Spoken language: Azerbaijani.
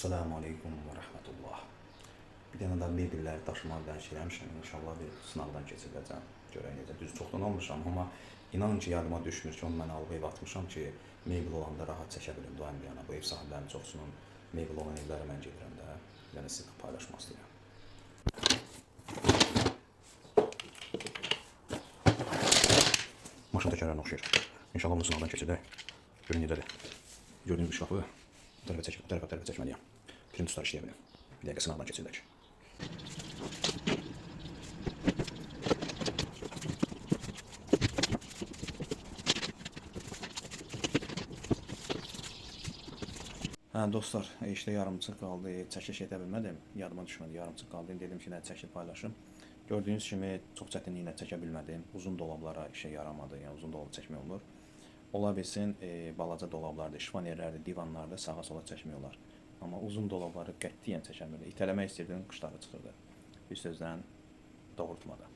Assalamu aleykum və rəhmətullah. Bir dənə də mebelləri daşıma bir dənə şey eləmişəm. İnşallah bir sınaqdan keçiriləcəm. Görək necə. Düz çoxdan almışam, amma inanın ki, yadıma düşmür ki, onu mən alıb evə atmışam ki, mebel olanda rahat çəkə bilim daim bir yana. Bu ev sahiblərinin çoxsunun mebel olan evlərə mən gedirəm də. Yəni sizinlə paylaşmaq istəyirəm. Maşın təkərlərinə oxşayır. İnşallah bunu sınaqdan keçirdək. Görün necədir. Gördüyünüz bu şkafı bu tərəfə çək, bu tərəfə, bu tərəfə çəkməliyəm. Plintuslar işləyə bilim. Bir dəqiqə sınaqdan keçirdək. Hə dostlar, işdə yarımçıq qaldı. Çəkiliş edə bilmədim. Yadıma düşmədi, yarımçıq qaldı. İndi dedim ki, nə çəkib paylaşım. Gördüyünüz kimi çox çətinliklə çəkə bilmədim. Uzun dolablara işə yaramadı. Yəni uzun dolab çəkmək olmur. Ola bilsin balaca dolablarda, şifanerlərdə, divanlarda sağa sola çəkmək olar. Amma uzun dolabları qətiyyən çəkə bilmirdi. İtələmək istirdim, qışları çıxırdı. Bir sözlə doğrultmadı.